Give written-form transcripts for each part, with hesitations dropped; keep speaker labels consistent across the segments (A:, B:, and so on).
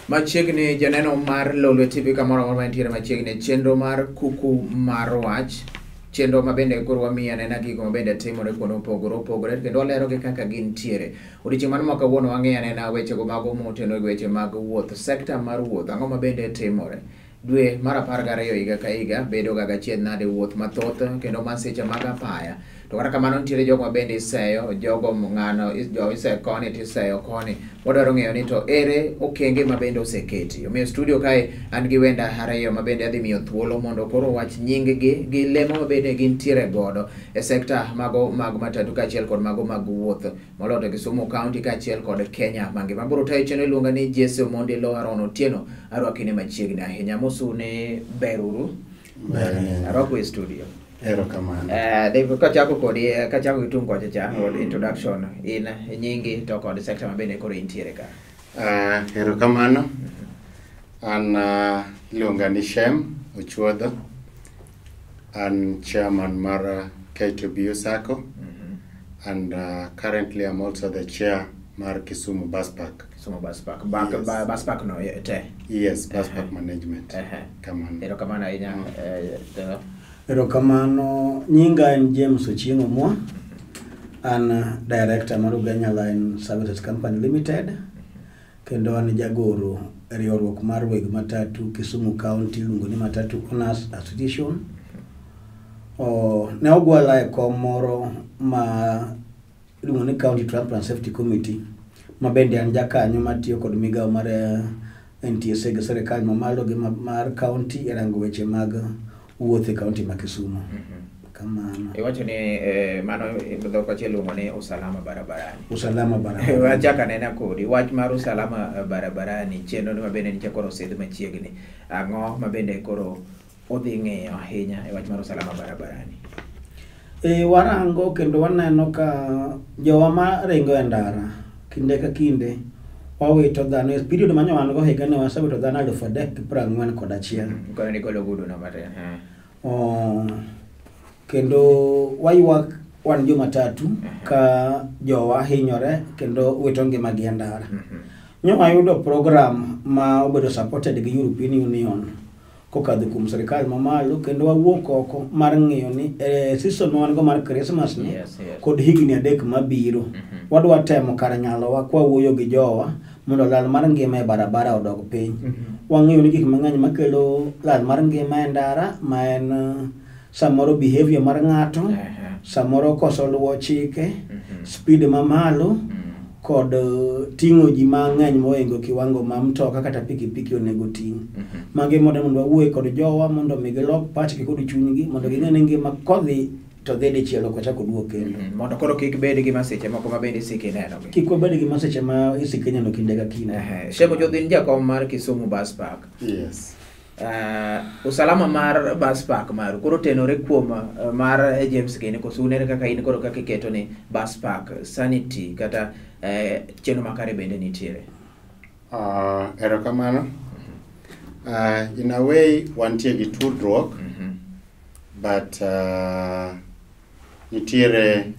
A: Machiegni janeno mar Lolwe TV kamoro amora mantiere machiegni chenro mar kuku mar wach chenro mabende koro wamiyo anena gigo mabende timore kuonde mopogore opogore kendo walerogi kaka gintiere. Odiochieng' mar ma kawuono wang'iyo anena wechego mago motenore gi weche mag wuoth, sekta mar wuoth, ang'o mabende timore. Dwe mar 12 higa ka higa bedo ga gachiedh nade wuoth mathoth kendo masiche mag apaya. To kata kamano nitiere jogo mabende iseyo, jogo ng'ano jo iseyo koni to iseyo koni. Wadwaro ng'eyo ni to ere okenge mabende oseketi. Omiyo studio kae an gi wenda ariyo mabende adhi miyo thuolo mondo koro wach nying gi gi lemo mabende gintiere godo e sekta mago mag matatu kaachiel kod mago mag wuoth moloyo to Kisumu County kaachiel kod Kenya mangima. Abiro tayo chenro iluonga ni Jesse Omondi Loharon Otieno arwaki ni machiegni ahinya. Amosu ni beruru. Arwako e studio.
B: Erokamano.
A: David, kachako kodi, kachako gi tung' kocha cha, kod introduction, in nyingi to kod sekta mabende koro intiere ka.
B: Erokamano. An iluonga ni Shem Ochuodho. An chairman mar K2BU Sacco. And currently I'm also the chair mar Kisumu Bus Park.
A: Kisumu Bus Park. Bak,
B: Yes.
A: ba, Bus Park no te.
B: Yes, Bus Park Management. Kamano.
A: Erokamano ahinya. To,
C: Erokamano, nyinga en James Ochieng' Omwa. An director mar Ugenya Line Services Company Limited. Kendo an jagoro e riwruok mar weg matatu Kisumu County iluongo ni Matatu Owners Association. Ne ogwala e kom moro ma iluongo ni County Transport and Safety Committee ma bende an jakanyo matiyo kod migawo mar NTSA gi sirikal mamalo gi mar county e rango weche mag wuoth e county ma Kisumu. Kamano.
A: Iwacho ni mano dhok achiel iluongo ni usalama barabarani.
C: Usalama barabarani.
A: Wachako anena kodi wach mar usalama barabarani chenro ma bende nitie koro osidh machiegni. Ang'o ma bende koro odhi ng'iyo ahinya e wach mar usalama barabarani?
C: Warango kendo waneno ka jowa ma ringo e ndara kinde ka kinde wawito dhano e period ma wan go higa ni wasewito dhano 3,041.
A: Koro ni golo gudu no matin.
C: Kendo waywak wan jomatatu ka jowa hinyore kendo wito ngimagi e ndara. Nyo wayudo program ma obedo supported gi European Union kokadho kuom sirikal mamalo kendo wawuok oko mar ng'iyo ni season ma wan go mar Christmas ni kod higni 3 mabiro wadwa temo kar nyalowa kwa wuoyo gi jowa mondo lal mar ngima e barabara odog piny. Wang'eyo ni gik mang'eny makelo lal mar ngima e ndara ma en samoro behavior mar ng'ato, samoro koso luwo chike, speed mamalo, kod ting'o ji mang'eny mohingo kiwango ma mtoka kata pikipiki onego ting'. Magi mondo wawuoye kod jowa mondo mi gilok pachgi kod chunygi mondo ging'e ni ngima kodhi to dhi dichiel ok ochak oduog kendo.
A: Mondo koro kik bed gi masiche moko ma bende isiko ineno gi.
C: Kik wabed gi masiche ma isiko ineno kinde ka kinde.
A: Shem Ochuodho in jakom mar Kisumu Bus Park.
B: Yes.
A: Usalama mar bus park maru koro tenore kuom mar James gini koso unene kaka in koro kaka iketo ni bus park sanity kata chenro makare bende nitiere?
B: Erokamano. In a way wantie gi tudruok, but nitiere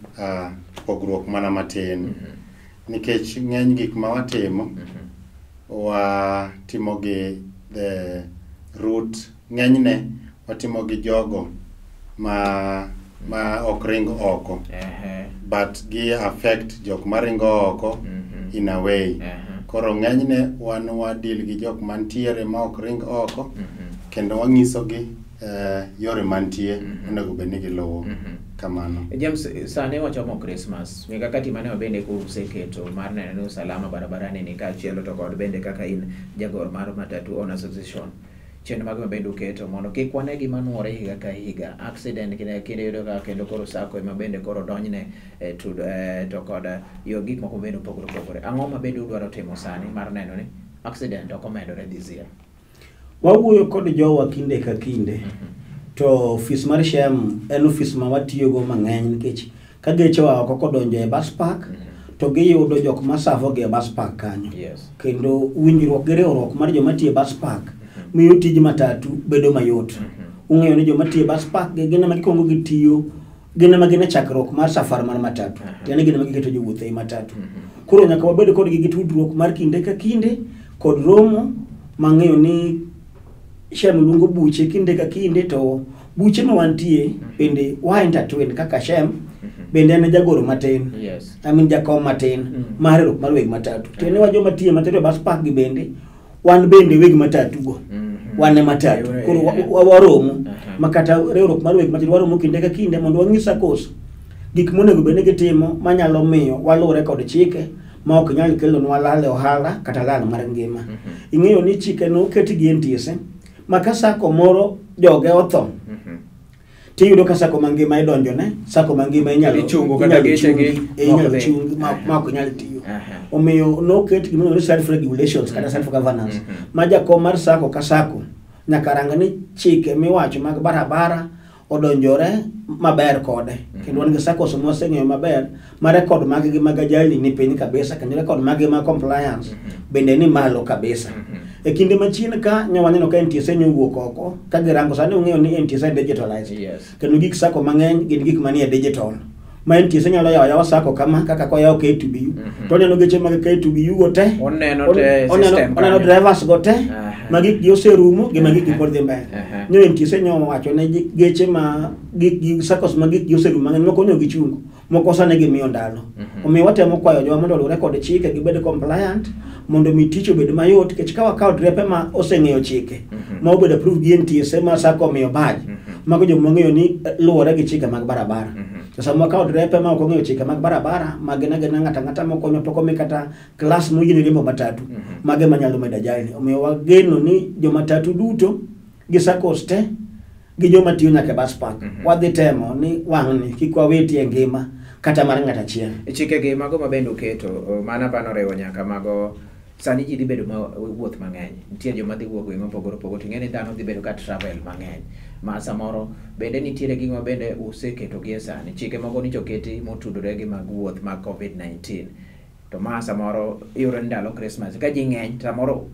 B: pogruok mana matin. Nikech ng'eny gik ma watimo, watimo gi the route, ng'enyne watimo gi jogo ma ok ring oko. But gi affect jok maringo oko in a way. Koro ng'enyne wan wa deal gi jok mantiere ma ok ring oko, kendo wang'iso gi yore mantie onego bed ni giluwo. Kamano.
A: James, sani wachomo Christmas. Mikakati mane mabende koro useketo mar neno ni usalama barabarani ni kaachiel to kod bende kaka in jagoro mar Matatu Owners Association. Chenro mag mabende uketo mondo kik wane gima nuore higa ka higa. Accident kinde kinde yudo ka kendo koro sacco ema bende koro donjne to kod yo gik moko bende opogore opogore. Ang'o ma bende udwaro timo sani mar neno ni accident ok omedore this year?
C: Wawuoyo kod jowa kinde ka kinde. To ofis mar Shem en ofis ma watiyogo mang'eny nikech ka geche oa oko kodonjo e bus park, to giyudo jok ma savo gi e bus park kanyo. Kendo winjruok gi riwruok mar joma tiyo e bus park miyo tij matatu bedo mayot. Ung'eyo ni joma tiyo e bus park gi gin ema gikwongo gitiyo, gin ema gin e chakruok mar safar mar matatu. Tiende gin ema giketo jowuoth ei matatu. Koro nyaka wabed kodgi gi tudruok mar kinde ka kinde kod romo mang'eyo ni Shem luongo buche kinde ka kinde, to buche ma wantie bende wa intertwine kaka Shem bende en jagoro matin. I mean jakom matin mar riwruok mar weg matatu. Tiende wa joma tiyo matatu e bus park gi bende wan bende weg matatu go. Wan e matatu. Koro waromo ma kata riwruok mar weg matatu waromo kinde ka kinde mondo wang'is SACCOs gik monego bed ni gitimo manyalo miyo waluwre kod chike ma ok nyal kelonwa lal e ohala kata lal mar ngima. Ing'eyo ni chike noket gi NTSA ma ka SACCO moro joge otho, tiyudo ka SACCO mangima idonjone, SACCO mangima inyalo
A: Ichungo kata
C: inyalo
A: geche gi
C: chungi, inyalo
A: mok dhi.
C: chungi ma ok nyal tiyo. Omiyo noket gima ni self regulations kata self governance ma jakom mar SACCO ka SACCO nyaka rang ni chike miwacho mag barabara odonjore maber kode. Kendo wan gi SACCOs mwaseng'eyo maber ma record mag gi mag ajali ni piny kabisa, kendo record mag gi mag compliance bende ni malo kabisa. E kinde machien ka ne waneno ka NTSA ne owuok oko ka girango, sani ung'eyo ni NTSA digitalized. Kendo gik SACCO mang'eny gin gik manie digital. Ma NTSA nyalo yawo yawa SACCO kama kaka koyawo KTBU. To oneno geche mag KTBU go te.
A: Oneno te system
C: oneno
A: kanyo.
C: Drivers go te. Ma gik gi oserumo gi ma gik gi pod dhi mbele. Nyo NTSA nyo owacho ne geche ma gik gi SACCOs ma gik gi oserumo mang'eny, moko nyo gichungo, moko sani gimiyo ndalo. Omiyo watemo kwayo jowa mondo oluwre kod chike, gibed compliant mondo mi tich obed mayot, nikech ka wakawo drepe ma oseng'eyo chike ma obedo approved gi NTSA ma SACCO omiyo badge, mago joma ong'eyo ni luwore gi chike mag barabara. To sama wakawo drepe ma ok ong'eyo chike mag barabara, ma gin agina ng'ato ang'ata mokonyo pok omi kata klas moyiene riembo matatu, mago ema nyalo medo ajali. Omiyo wageno ni jomatatu duto gi SACCOs te gi joma tiyo nyaka e bus park, wadhi temo ni wang'ni kik wawiti e ngima kata mar ng'at achiel.
A: Chikegi mago ma bende uketo, mano apani oriwo nyaka mago sani ji dhi bedo ma wuoth mang'eny, nitie joma dhi wuok gwenge mopogore opogore, to ing'e ni dhano dhi bedo ka travel mang'eny ma samoro bende nitiere gigo ma bende useketo gie sani, chike moko nyocha oketi motudore gi mag wuoth mag COVID-19, to ma samoro iyudo ni ndalo Christmas ka ji ng'eny, samoro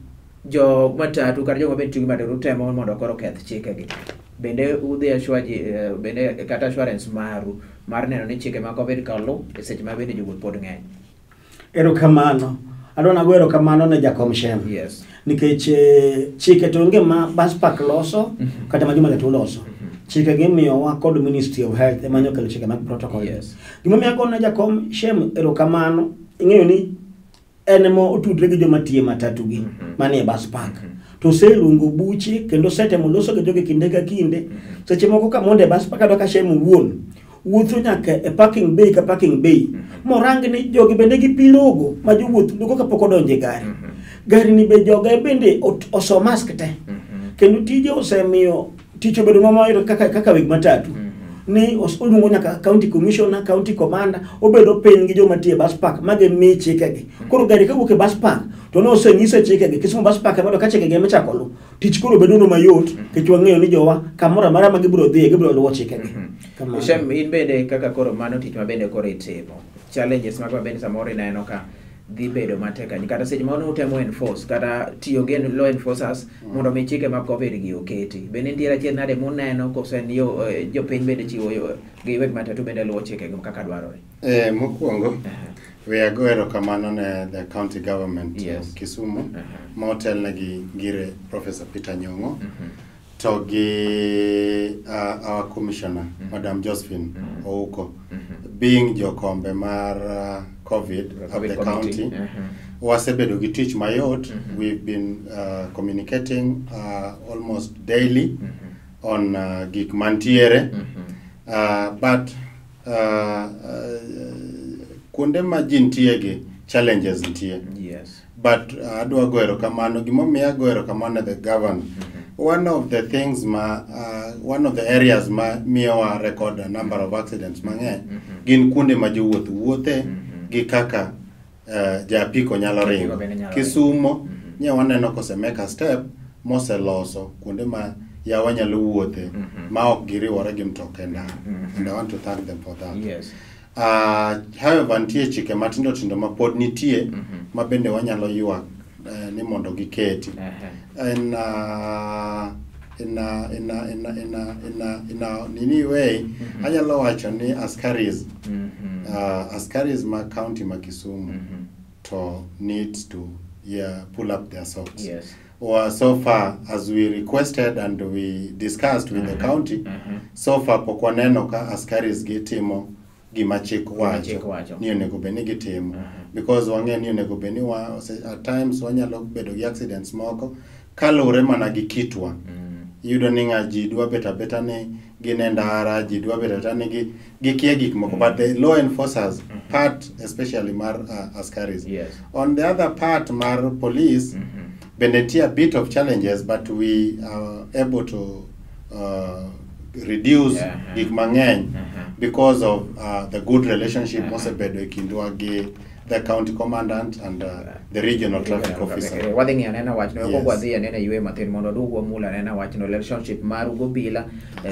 A: jo matatu kata joma bende tiyo gi matatu temo mondo koro oketh chikegi. Bende udhi assure ji, bende kata assurance maru mar neno ni chike mag COVID ka oluw e seche ma bende jowuoth pod ng'eny?
C: Erokamano. Adwa nago erokamano ne jakom Shem. Nikech chike to onge ma bus park loso kata ma jomatatu loso. Chike gimiyowa kod Ministry of Health ema nyo kelo chike mag protocol. Gimomiyo ago ne jakom Shem erokamano, ing'eyo ni en ema otudre gi joma tiyo e matatu gi manie bus park. To oseluongo buche kendo osetemo loso gi jogi kinde ka kinde. Seche moko ka mondo e bus park adwa ka Shem owuon wuotho nyaka e parking bay ka parking bay morang ni jogi bende gi pi logo ma jowuoth logo kapok odonjo e gari. Gari ni be joge bende oso mask te. Kendo tije osemiyo tich obedo mamayot kaka weg matatu. Ni oluongo nyaka county commissioner, county commander, obedo piny gi joma tiyo e bus park ma gimi chikegi. Koro gari kawuok e bus park to ne osenyise chikegi. Kisumu bus park ema ka chikegi ema ichako luw. Tich koro bedo no mayot nikech wang'eyo ni jowa kamoro amora ma gibiro dhiye gibiro luwo chikegi. Kamano.
A: Shem, in bende kaka koro mano tich ma bende koro itimo, challenges mago ma bende samoro ineno ka dhi bedo matek ahinya, kata seche moko utemo enforce kata tiyo gi law enforcers mondo mi chike mag COVID gi oketi, bende nitiere achiedh nade muneno koso en yo jopiny bende chiwo yo gi weg matatu bende luwo chike gi kaka dwarore?
B: Mokwongo, we ago erokamano ne the county government of Kisumu ma otelne gi ngire Professor Peter Nyong'o to gi our commissioner, Madam Josephine Ouko, being jokombe mar COVID of
A: COVID
B: the
A: committee.
B: county. Wasebedo gi tich mayot. We've been communicating almost daily on gik mantiere. But kuonde ma ji nitie gi challenges nitie. But adwa go erokamano, gimomiyo ago erokamano ne the governor. One of the things ma one of the areas ma miyowa record a number of accidents mang'eny gin kuonde ma jowuoth wuothe gi kaka ja apiko nyalo
A: Apiko
B: ringo.
A: bende nyalo ringo.
B: Kisumo nye waneno kose make a step moseloso kuonde ma yawa nyalo wuothe ma ok giriwore gi mtoka e ndara. And I want to thank them for that. However, nitie chike matindo tindo ma pod nitie ma bende wanyalo ywak ni mondo giketi. In a nini way, anyalo wacho ni askaris, askaris ma county ma Kisumu to needs to yeah, pull up their socks.
A: Yes.
B: Or so far as we requested and we discussed with the county, so far pok waneno ka askaris gi timo gima chik
A: chik
B: wacho
A: wacho.
B: ni onego bed ni gitimo, because wang'e ni onego bed ni at times wanyalo bedo gi accidents moko kaluwore mana gi kitwa. Iyudo ni ng'a ji dwa bet abeta ni gin e ndara, ji dwa bet abeta ni gikia gik moko, but the law enforcers part, especially mar askaris. On the other part mar police, bende nitie a bit of challenges, but we are able to reduce gik mang'eny because of the good relationship mosebedo e kindwa gi the county commandant and the regional traffic officer.
A: Wadhi ng'iyo anena wachno.
B: Yes.
A: Yes. Wadhi anena yweyo mathin mondo waduog wamul anena wachno, relationship maru gobila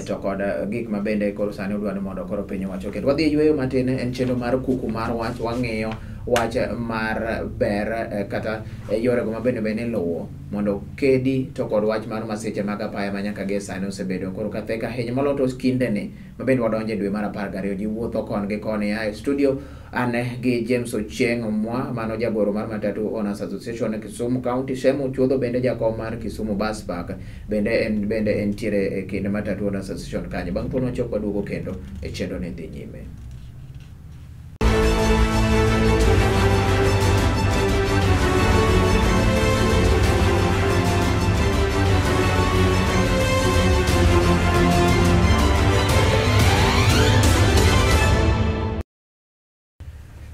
A: to kod gik ma bende koro sani udwa ni mondo koro piny owacho oket. Wadhi e yweyo matin. En chenro mar Kuku mar Wach. Wang'iyo wach mar ber kata yorego ma bende bende iluwo mondo kedi to kod wach mar masiche mag apaya ma nyaka gie sani osebedo koro ka thek ahinya, moloyo to kindeni ma bende wadonjo e dwe mar 12, ji wuotho kon gi koni. A e studio an gi James Ochieng Mwa, mano jagoro mar Matatu Owners Association e Kisumu County, Shem Ochuodho bende jakom mar Kisumu Bus Park, bende en bende entiere e kind Matatu Owners Association kanyo. Bang' thuolo machuok waduogo kendo e chenro ni dhi nyime.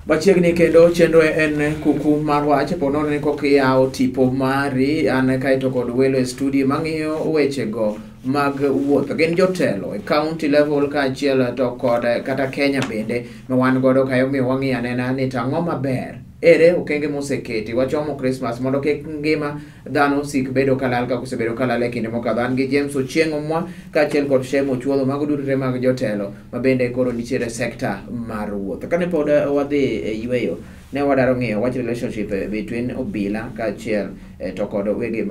A: Machiegni kendo chenro en Kuku mar Wach. Po nono ni kok iyawo tipo mari, an kaeto kod welo e studio mang'iyo wechego mag wuoth gin jotelo e county level kaachiel to kod kata Kenya bende ma wan godo kae, omiyo wang'iyo anena ni to ang'o maber, ere okenge moseketi wachomo Christmas mondo kik ngima dhano sik bedo kalal kaka osebedo kalal e kinde mokadho. An gi James Ochieng Omwa kaachiel kod Shem Ochuodho, mago duto te mag jotelo ma bende koro nitiere e sekta mar wuoth. Kane pod wadhi e yweyo, ne wadaro ng'iyo wach relationship between obila kaachiel to kod wege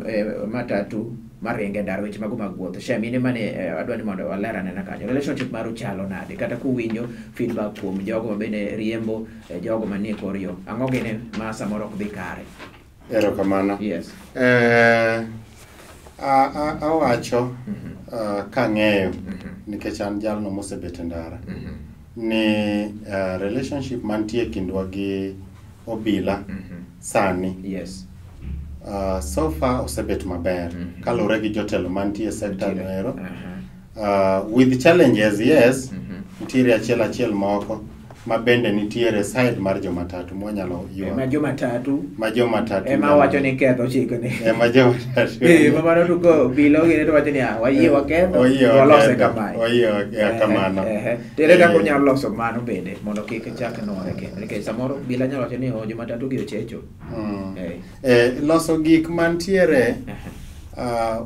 A: matatu maringo e ndara, weche mago mag wuoth. Shem, in ema ne adwa ni mondo waler anena kanyo relationship maru chalo nade, kata kuwinjo feedback kuom jogo ma bende riembo, jogo manie kor yo, ang'o gini ma samoro ok dhi kare?
B: Erokamano.
A: Yes.
B: Awacho kang'eyo nikech an jalno mosebet e ndara ni relationship mantie kindwa gi obila sani so far osebet maber kaluwore gi jotelo mantie e sekta no ero. With challenges, yes, nitiere achiel achiel moko ma bende nitiere side mar jomatatu mwanyalo
A: Ma
B: ywak.
A: jomatatu
B: Ma jomatatu
A: ema wacho ni ketho chikni.
B: Ema jomatatu.
A: Ma mano to ko bilo gini to wacho ni, "Ah, wayie waketho,
B: Wayie
A: walose
B: waketho,
A: kamae."
B: Wayie kamano.
A: Ehe. To ere kaka unyalo loso mano bende mondo kik chak nuore kendo, nikech samoro bila nyalo wacho ni, "Oh, jomatatu gi ochecho."
B: Loso gik mantiere,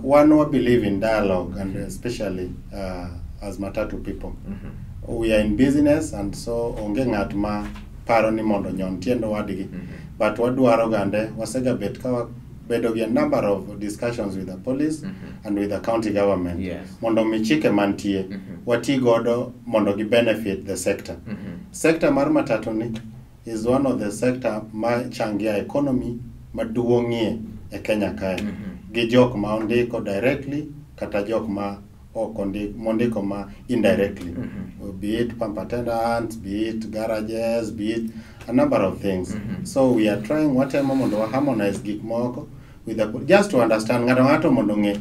B: one, we believe in dialogue, and especially as matatu people, we are in business, and so onge ng'at ma paro ni mondo nyon tiend wadgi, but wadwaro gande wasegabet ka wabedo gi a number of discussions with the police and with the county government mondo mi chike mantie wati godo mondo gi benefit the sector. Sector mar matatu ni is one of the sector ma changia economy maduong'ie e Kenya kae, gi jok ma ondiko directly kata jok ma ok ondik, mondiko ma indirectly, be it pump attendants, be it garages, be it a number of things. So we are trying, watemo mondo wa harmonize gik moko with the, just to understand ng'ato ng'ato mondo ong'e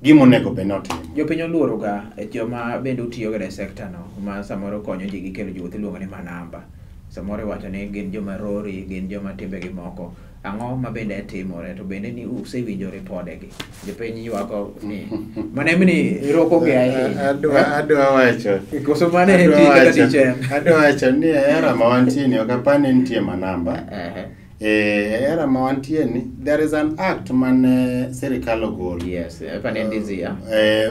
B: gima onego bed ni otimo.
A: Jopiny oluoro ga joma bende utiyo godo e sekta no, ma samoro konyo ji gi kelo jowuoth, iluongo ni manamba. Samoro iwacho ni gin joma rori, gin joma timbegi moko. Ang'o ma bende timore to bende ni usewinjo ripodegi? Jopiny ywako ni manemni roko gi ahinya.
B: Adwa wacho
A: Koso mano en
B: adwa
A: tich kata
B: wacho
A: tich en?
B: Adwa wacho ni e era ma wantie ni ok apar ni nitie manamba. E era ma wantie ni there is an act mane sirikal ogolo.
A: Yes, apani en this year.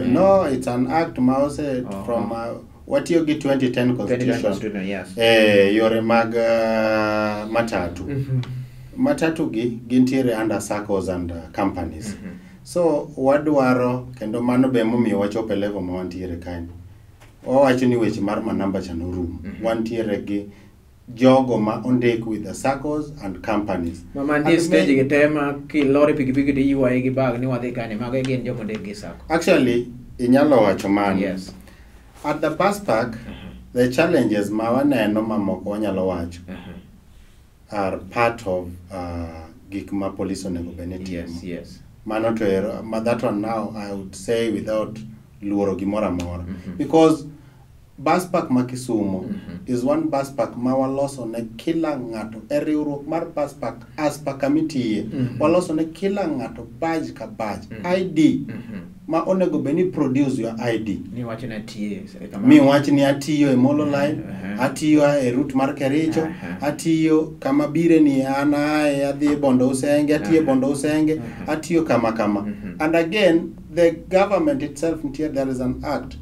B: No, it's an act ma ose from watiyo gi 2010
A: 2010
B: constitution.
A: Constitution, yes.
B: Yore mag matatu. Matatu gi gintiere under SACCOs and companies. So wadwaro kendo mano be momiyo wachopo e level ma wantiere kae. Wawacho ni weche mar manamba cha norumo. Wantiere gi jogo ma ondik with the SACCOs and companies.
A: Ma mantie stage gi te ma kilor e pikipiki to iywaye gi bag ni wadhi kanye, mago gin joma ondik gi SACCO.
B: Actually, inyalo wacho mano.
A: Yes.
B: At the bus park, the challenges ma waneno mamoko wanyalo wacho are part of gik ma police onego bed ni timo.
A: Yes.
B: Mano to ero, ma that one now I would say without luoro gimoro amora. Because bus park ma Kisumu is one bus park ma waloso ne kila ng'ato e riwruok mar bus park as per kamitiye. Waloso ne kila ng'ato badge ka badge, ID ma onego bed ni produce your ID.
A: Ni wacho ni atiye kama-
B: Mi wach ni atiyo e Molo Line, atiyo e route mar Kericho, atiyo kama bire ni an ae adhi e Bondo Usenge, atiyo e Bondo Usenge, atiyo kama kama. And again, the government itself nitie, there is an act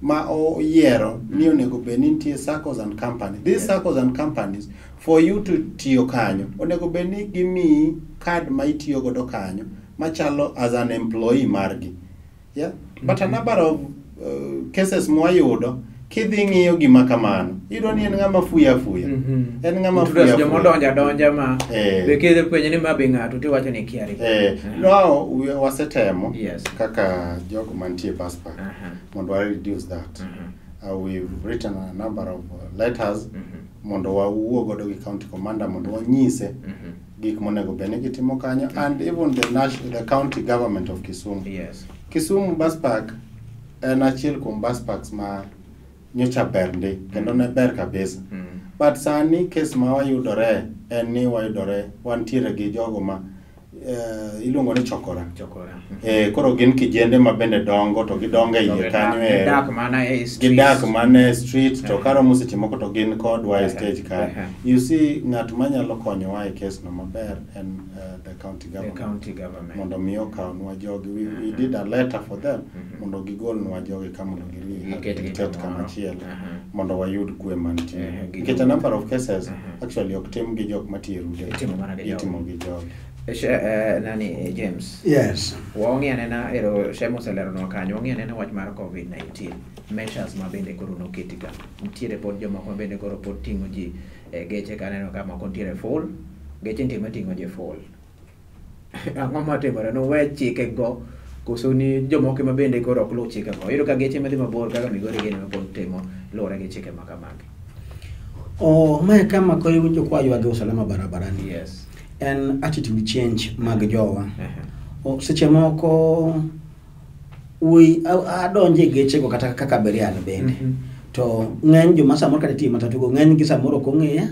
B: ma oyiero ni onego bed ni nitie SACCOs and companies. These SACCOs and companies, for you to tiyo kanyo, onego bed ni gimiyi card ma itiyo godo kanyo machalo as an employee margi. Yeah? But a number of cases mwayudo, kidhi ng'iyo gima kamano, iyudo ni en ng'ama fuyo afuya. En ng'ama
A: Intruders
B: fuyo
A: joma
B: afuya.
A: odonjo adonja ma be kidhi penjo ni ma be ng'ato tiwacho ni kiari.
B: No, wasetemo kaka jogo mantie bus park mondo wa reduce that. We've written a number of letters mondo wawuo godo gi county commander mondo wanyise gik monego bed ni gitimo kanyo, and even the county government of Kisumu. Kisumu bus park en achiel kuom bus parks ma nyocha ber ndi kendo ne ber kabisa. But sani case ma wayudore en ni wayudore wantiere gi jogo ma iluongo ni chokora.
A: Chokora.
B: Koro gin kijende ma bende dongo to gidongo e iye kanyo e
A: Gidak mana e streets.
B: Gidak mana e street to karomo seche moko to gin kodwa e stage kanyo. You see, ng'at manyalo konyowa e case no maber en the county
A: The
B: government.
A: county government.
B: Mondo mi okawnwa jogi. We did a letter for them mondo gigolnwa jogi ka mondo
A: Giketgi
B: giket
A: kamoro.
B: kamachielo mondo wayud kwe mantie.
A: Gi
B: Nikech a number of cases actually ok tim gi jok matiyo e route.
A: Itimo mana gi jogi.
B: Itimo gi jogi.
A: Nani James.
C: Yes.
A: Wang'i anena ero Shem oseleronwa kanyo, wang'i anena wach mar COVID-19 measures ma bende koro noketi ka. Nitiere pod jomoko ma bende koro pod ting'o ji e geche ka aneno ka moko nitiere full, geche nitie mating'o ji full. Ang'o matimore? Nowe chike go koso ni jomoko ma bende koro ok luw chike go. Iyudo ka geche madhi mabor kaka Migori gini ma pod timo luwore gi chike ma kamagi.
C: Mae kama koro iwinjo kwa ywage usalama barabarani.
A: Yes.
C: En attitude change mag jowa. Seche moko adonje e gechego kata kaka abiria an bende. To ng'eny joma samoro kata tiyo matatu go ng'eny gi samoro ok ong'eya.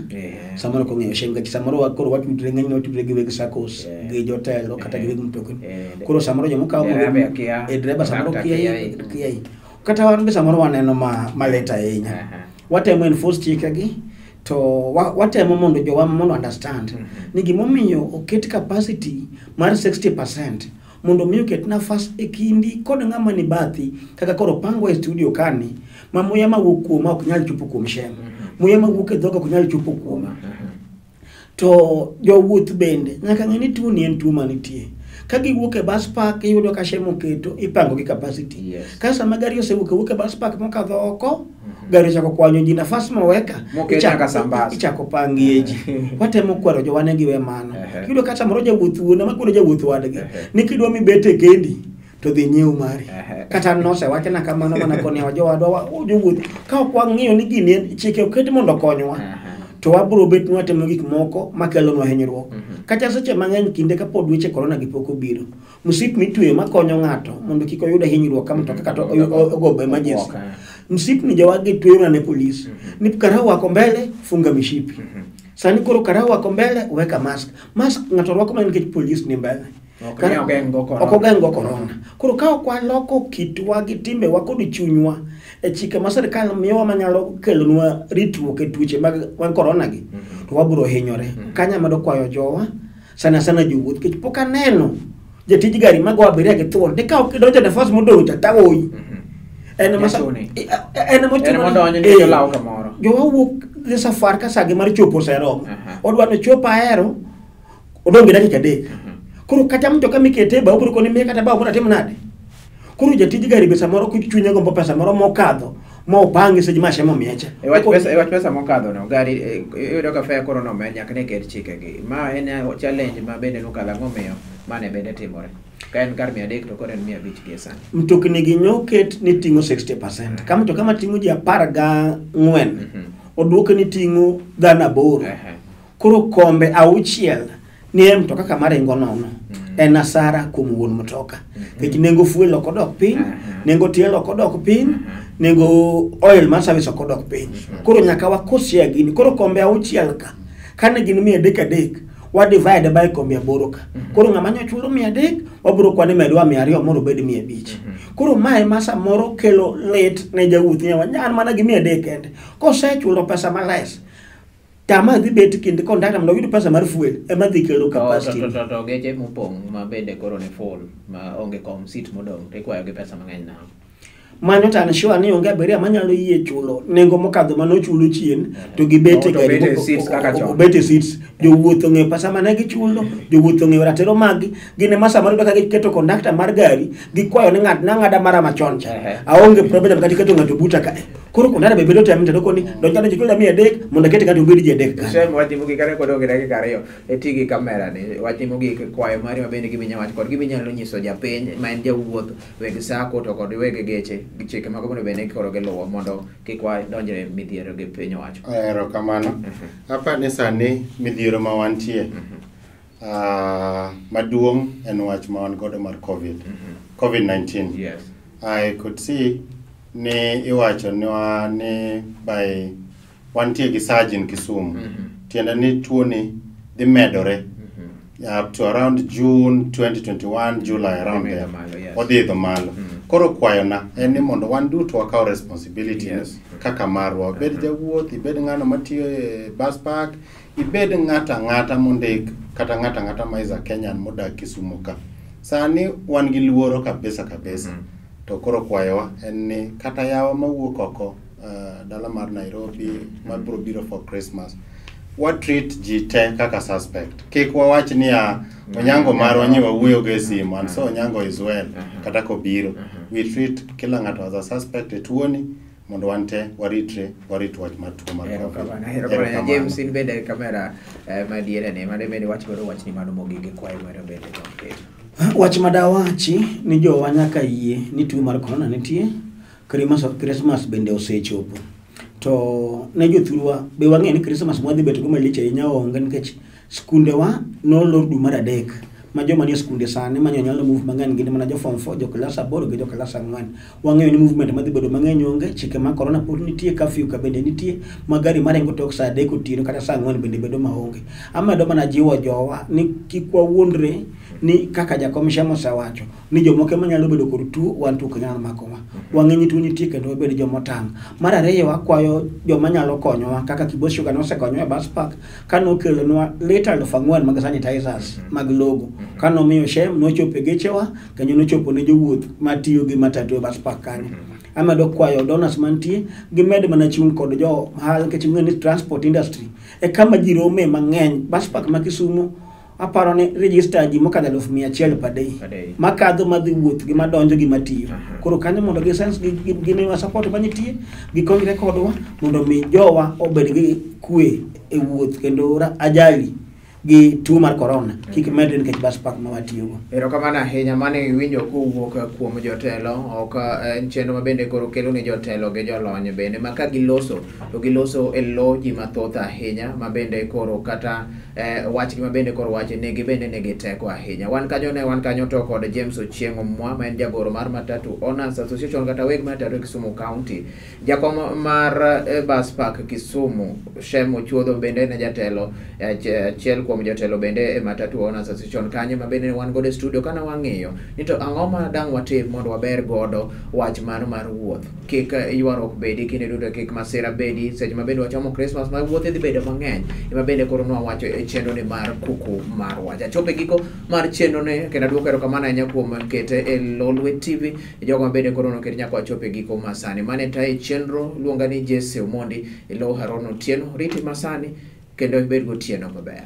C: Samoro ok ong'eyo Shem nikech samoro koro watudre ng'eny watudre gi weg SACCOs, gi jotelo kata gi weg mtokni. Koro samoro joma okawo
A: Dereba kia,
C: dereba samoro
A: kondakta
C: kia,
A: kia.
C: kia. Kata wan be samoro waneno malit ahinya. Watemo enforce chikegi to watemo mondo jowa mondo understand ni gimomiyo oket capacity mar 60% mondo mi oket nafas e kindi kod ng'ama ni bathi kaka koro pangwa e studio kani ma muya mawuok kuoma ok nyal chopo kuom Shem. Muya mawuok e dhoga ok nyal chopo kuoma. To jowuoth bende nyaka ng'e ni tuo ni en tuo manitie. Ka giwuok e bus park iyudo ka Shem oketo ipango gi capacity. Ka sama gari osewuok awuok e bus park mokadho oko, gari ochako kwanyo ji nafas moweka,
A: Moket nyaka Sambas.
C: ichako pangie ji. Watemo kwero jowa ne giwe mano. Iyudo ka samoro jawuoth wuon ema kwero jawuoth wadgi ni kidwa mibet e kendi to dhi nyiew mari. Kata nosewachna kamano mana koni jowadwa jowuoth ka ok wang'iyo ni gini en chike oket mondo okonywa. To wabro bet ni watimo gik moko makelonwa hinyruok. Kata seche mang'eny kinde kapod weche korona gi pok obiro, msip mitweyo makonyo ng'ato mondo kik oyud hinyruok ka mtoka kata ogo emergency. Msip ni jowa gi tweyo mana ne polis. Ni karau wako mbele funga mishipi. Sani koro karau wako mbele weka mask. Mask ng'ato rwako mana nikech polis ni mbele.
A: Ok ni ogeng' go korona.
C: Ok ogeng' go korona. Koro ka ok waloko kitwa gi timbewa kod chunywa e chike ma sirkal miyowa manyalo kelonwa ritruok e tuoche mag korona gi, to wabiro hinyore. Kanya amedo kwayo jowa, sana sana jowuoth, nikech pok aneno jatij gari mago abiria gi thuon, ni ka ok idonjo e nafas modong' cha tagoyi. En ema
A: Jachuni.
C: En ema
A: En
C: ochuno ni-
A: modonjo nikech olawo kamoro.
C: Jowa wuok dhi safar ka sagi mar chopo oseromo. Odwa ni ochop Ahero, odong' gi dakika 3. Koro kata mtoka mikete e bao biro koni miye kata bao mondo atim nade. Koro jatij gari be samoro chunye gombo pesa moro mokadho, Ma opangi seche ma Shem omiye cha.
A: E wach pesa, e wach pesa mokadho no, gari iyudo ka fare koro nomed nyaka ne ket chikegi. Ma en challenge ma bende nokadho, ang'o miyo mane bende timore? Ka en kar 300 to koro en 500 gie sani.
C: Mtokni gi nyoket ni ting'o 60%. Ka mtoka mating'o ji 14 oduoke ni ting'o dhano 8. Koro kombe 6 ni e mtoka kama ringo nono. En asara kuom wuon mtoka. Nikech nengo fuel ok odok piny, nengo tiel ok odok piny, nengo oil mar service ok odok piny. Koro nyaka wakosia gini. Koro kombe 6 ka, kane gin 300 300, wa divide by kombe 8 ka. Koro ng'ama nyo chulo 300, wabiro kwane medwa 200 mondo obed 500. Koro mae ma samoro kelo lit ne jawuoth ni an mana gi 300 kende. Kosechulo pesa ma less, tama dhi bet kind kondakta mondo oyud pesa mar fuel ema dhi kelo capacity.
A: To geche mopong' ma bende koro ni full ma onge kom seat modong' to ikwayo gi pesa mang'eny nang'o?
C: Mano to an sure ni onge abiria manyalo yie chulo nengo mokadho manochulo chien to gibet e
A: To
C: gari
A: obet e seats kaka chon.
C: Obet e seats. Jowuoth ong'eyo pesa mane gichulo, jowuoth ong'eyo ratiro mag-gi. Gin ema samoro iyudo ka giketo kondakta mar gari, gikwayo ni ng'at nang'ada mara machon cha. Aonge problem kata iketo ng'ato buta ka. Koro kondakta be bedo tempted okoni donj ka donj ichula 300 mondo aket ng'ato obed ji 3 ka.
A: Shem, wachni mogik kata kod onge dakika 2, iti gi kamera ni. Wachni mogik, kwayo mari ma bende giminyalo wacho kod giminyalo nyiso japiny ma en jawuoth, weg sako to kod weg geche, chike mago mondo bende koro giluwo mondo kik wadonjre midhiero gi piny owacho.
B: Erokamano. Aparo ni sani midhiero ma wantie maduong' en wach ma wan godo mar COVID. COVID-19. I could see ni iwacho nwa ni by wantie gi surge in Kisumu. Tiende ni tuo ni dhi medore up to around June 2021, July around
A: Dhi
B: there.
A: malo, yes.
B: Odhi idho malo. Koro kwayona en ni mondo wan duto wakaw responsibility kaka marwa. Ibed jawuoth, ibed ng'ano matiyo e bus park, ibed ng'ato ang'ata mondik kata ng'ato ang'ata ma is a Kenyan modak Kisumu ka. Sani wan gi luoro kabisa kabisa. To koro kwayowa en ni kata yawa mawuok oko dala mar Nairobi mabiro biro for Christmas, wa treat ji te kaka suspect. Kik wawach niya Onyango marwa nyi wawuoyo go e simu and so Onyango is well kata kobiro. We treat kila ng'ato as a suspect e tuoni mondo wan te waritre, warit wach mar tuo mar COVID.
A: Erokamano, erokamano. James, in bende e kamera madiere ni, mane bende wach godo wachni mano mogik gi kwayo mano bende to keto.
C: Wach madawachi ni jowa nyaka yie ni tuo mar corona nitie, Christmas bende osechopo. To ne jothurwa be wang'eyo ni Christmas mwadhi bet go malich ahinya onge nikech skundewa nolor dwe mar 3 ma joma nie skunde sani ma nyalo move mang'eny gin mana jo form 4, jo klas 8 gi jo klas 4. Wang'eyo ni movement madhi bedo mang'eny onge, chike mag corona pod nitie, curfew ka bende nitie, ma gari maringo tok saa 3 otieno kata saa 4 bende bedo maonge. Amedo mana jiwo jowa ni kik wawuondre ni kaka jakom Shem osewacho ni jomoko ema nyalo bedo kod tuo, wan to ok nyal makowa. Wang'eyo ni tuo nitie kendo wabed jomotang'. Mar ariyo, akwayo joma nyalo konyowa kaka Kibos Sugar nosekonyowa e bus park kanokelonwa lita 4,000 mag sanitizers mag logo. Kanomiyo Shem nochopo e gechewa kendo nochopo ne jowuoth matiyo gi matatu e bus park kanyo. Amedo kwayo donors mantie gimed mana chung' kod jo ohala nikech ing'eyo ni transport industry e kama ji rome mang'eny. Bus park ma Kisumu aparo ni register ji mokadho 100,000 per day
A: Per day.
C: Makadho madhi wuoth gi madonjo gi matiyo. Koro kanyo mondo gi sense gi miwa support manitie, gikonyre kodwa mondo mi jowa obed gi kwe e wuoth kendo ajali gi tuo mar corona kik medre nikech bus park ma watiyogo.
A: Erokamano ahinya, mane iwinjo kowuok kuom jotelo, ok en chenro ma bende koro kelo ni jotelo gi jolony bende ma ka giloso to giloso e lo ji mathoth ahinya ma bende koro kata wachgi ma bende koro wache nigi bende nigi teko ahinya. Wan kanyo ne wan kanyo to kod James Ochieng' Omwa ma en jagoro mar Matatu Owners Association kata weg matatu e Kisumu County. Jakom mar bus park Kisumu Shem Ochuodho bende ne jatelo achiel kuom jotelo bende e Matatu Owners Association kanyo ma bende wan godo e studio kana wang'iyo ni to ang'o ma dang' watim mondo waber godo wach mano mar wuoth. Kik ywaruok bedi kinde duto, kik masira bedi seche ma bende wachomo Christmas ma wuoth dhi bedo mang'eny ema bende koro nwawacho e chenro ni mar kuku mar wach. Achopo e giko mar chenro ni kendo aduoko erokamano ahinya kuom kete e Lolwe TV jogo ma bende koro noket nyaka wachopo e giko ma sani. Mane tayo chenro luonga ni Jesse Omondi e lo Haron Otieno. Riti masani kendo ibed gotieno maber.